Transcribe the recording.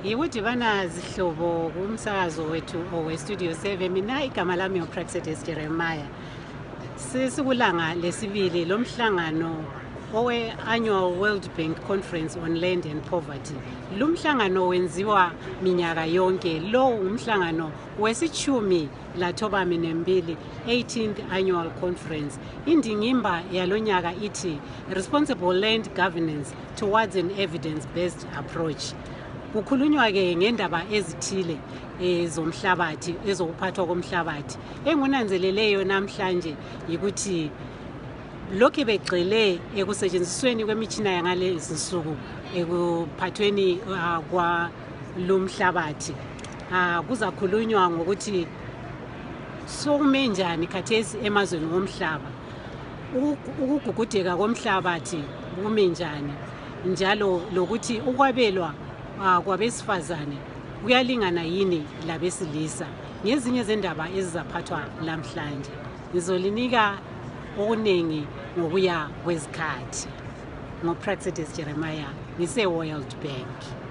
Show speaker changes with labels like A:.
A: Yikudibana zihlobo kumsakazo wethu owestudio 7 mina igama lami uPraxedes Jeremiah. Sikulanga lesibili lomhlangano owe-Annual World Bank Conference on Land and Poverty. Lumhlangano wenziwa minyaka yonke. Lo umhlangano wesithumi lathoba minembili 18th Annual Conference. Indingimba yalonyaka ithi Responsible Land Governance Towards an Evidence-Based Approach. Kukhulunywa ke ngendaba ezithile zomhlabathi ezokuphathwa komhlabathi. Engunanzeleleyo namhlanje yikuthi lokho begxile ekusetshenzisweni kwemitshina yangalezi nsuku ekuphathweni kwalomhlabathi. Kuzakhulunywa ngokuthi sokume njani khathesi emazweni omhlaba. Ukugugudeka komhlabathi kume njani njalo lokuthi ukwabelwa kwabesifazane kuyalingana yini labesilisa. Ngezinye zendaba ezizaphathwa namhlanje. Ngizolinika okuningi ngokuya kwezikhathi. NgoPraxedes Jeremiah ngise World Bank.